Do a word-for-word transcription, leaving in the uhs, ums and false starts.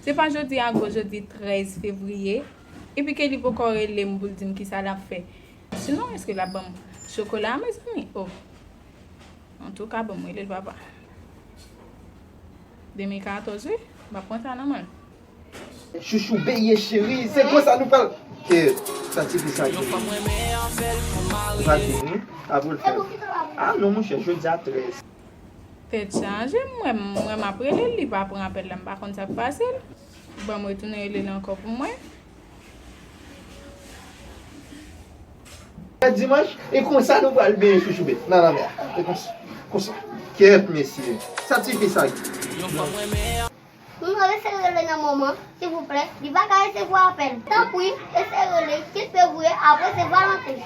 Se pa jodi a ankò, jodi trèz fevriye. Epi Kelly poko rele m pou l di m kisa l ap fè. Sinon, èske l ap ban m chokola a, mezanmi? Oh. Antouka, ban m rele l, papa. De mil katòz, wi. M ap pran sa nan men l. Chouchou beye cheri, se konsa nou pral. Ke sa tifi sa gen. Ou pa vini, apre l fè. Ah non, monchè, jodi a trèz. Tèt chaje, mwen, mwen m ap rele l, li pa pran apèl la, m pa konn sa k pase l. Ban m retounen rele l ankò pou mwen. Dimanch, e konsa nou pral benyen chouchoube nan lanmè a. E konsa, konsa. Kèt, mesye. Sa tifi sa gen. Moun mwen eseye rele nan moman, silvouplè. Li pa ka resevwa apèl. Tanpri, eseye rele, kit fevriye, apre se Valentin.